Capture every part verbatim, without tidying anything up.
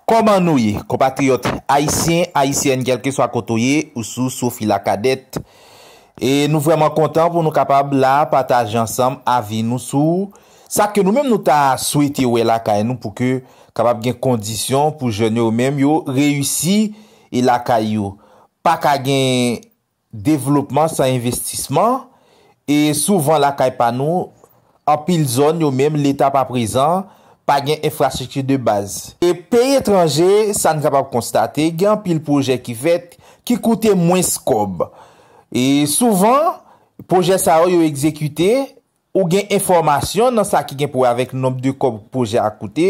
Kòman nou ye, konpatriyòt ayisyen, ayisyèn, kèlkeswa kote w ye, ou sou Sophie Lacadette. E nou vrèman kontan pou nou kapab la pataje ansanm avi nou sou sa ke nou menm nou ta swete wè lakay nou pou ke kapab gen kondisyon pou jèn yo menm yo reyisi e lakay yo. Pa ka gen devlopman san envestisman, e souvan lakay pa nou, anpil zòn yo menm, leta pa prezan, pa gen enfrastrikti de baz. E peyi etranje, sa n kapab konstate, gen anpil pwojè ki fèt ki koute mwens kòb. E souvan, pwojè sa yo, yo egzekite, ou gen enfòmasyon nan sa ki gen pou wè avèk nonb de kòb pwojè a koute,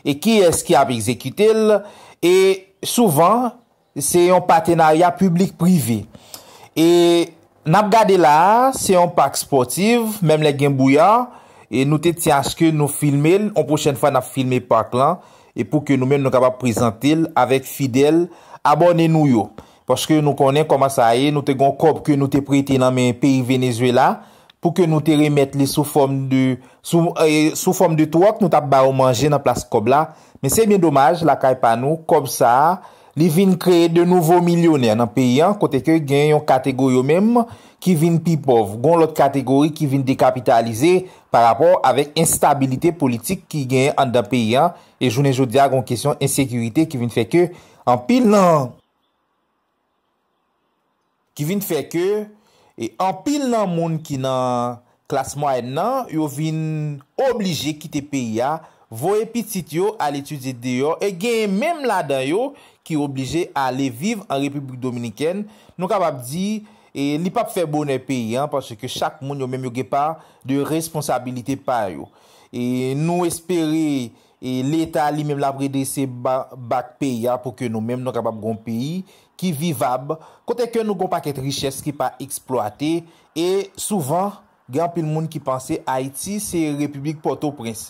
e kiyès ki ap egzekite l, e souvan, se yon patenarya piblik prive. E n ap gade la a, se yon pak spòtif, menm lè gen bouya, e nou te tyen aske nou filme l, yon pwochèn fwa n ap filme pak lan, e pou ke nou menm nou kapab prezante l avèk fidèl abòne nou yo. Paske nou konnen kòman sa ye, nou te gen yon kòb ke nou te prete nan men peyi Venezuela, pou ke nou te remèt li sou fòm de, sou, e, sou fòm de twòk, nou t ap ba yo manje nan plas kòb la. Men se byen domaj, lakay pa nou, kòb sa a, li vin kreye de nouvo milyonè nan peyi an, kote ke gen yon kategori yo menm ki vin pi pòv, gen yon lòt kategori ki vin dekapitalize pa rapò avèk enstabilite politik ki genyen anndan peyi an, e jounen jodi a, gen yon kesyon ensekirite ki vin fè ke anpil nan ki vin fè ke, e, anpil nan moun ki nan klas mwayèn nan, yo vin oblije kite peyi a, voye pitit yo al etidye deyò, e genyen menm ladan yo ki oblije ale viv an Repiblik Dominikèn. Nou kapab di, e, li p ap fè bonè peyi an, paske chak moun yo menm yo gen pa de responsabilite pa yo. E nou espere, e, leta li menm l ap redrese ba-, bak peyi a pou ke nou menm nou kapab gen yon peyi ki vivab, kote ke nou gen yon pakèt richès ki pa eksplwate, e souvan, gen anpil moun ki panse Ayiti se Repiblik Pòtoprens.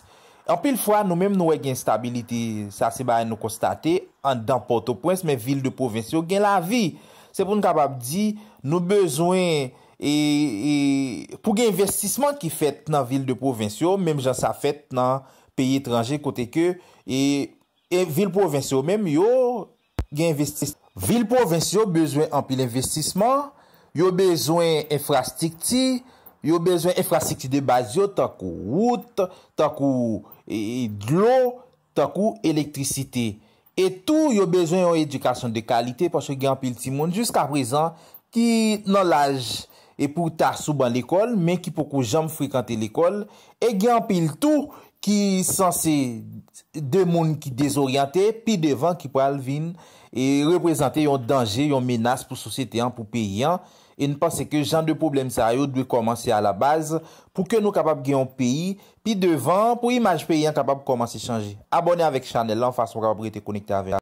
Anpil fwa, nou menm nou wè gen enstabilite, sa se bagay nou konstate, anndan Pòtoprens, men vil de pwovens yo gen lavi. Se pou n kapab di, nou bezwen, e, e, pou gen envestisman ki fèt nan vil de pwovens yo, menm jan sa fèt nan peyi etranje, kote ke, e, e vil pwovens yo menm, yo gen envestis-, vil pwovens yo bezwen anpil envestisman, yo bezwen enfrastrikti, yo bezwen enfrastrikti de baz yo, tankou wout, tankou, e, e, dlo, tankou elektrisite. E tou, yo bezwen yon edikasyon de kalite, paske gen anpil timoun jiska prezan ki nan laj e pou ta sou ban lekòl, men ki poko janm frekante lekòl, e gen anpil tou ki sanse de moun ki dezoryante, pi devan ki pral vin e reprezante yon danje, yon menas pou sosyete an, pou peyi an. E n panse ke jan de pwoblèm sa yo dwe kòmanse alabaz pou ke nou kapab gen yon peyi pi devan, pou imaj peyi an kapab kòmanse chanje. Abòne avèk chanèl la, yon fason w kapab rete konekte avè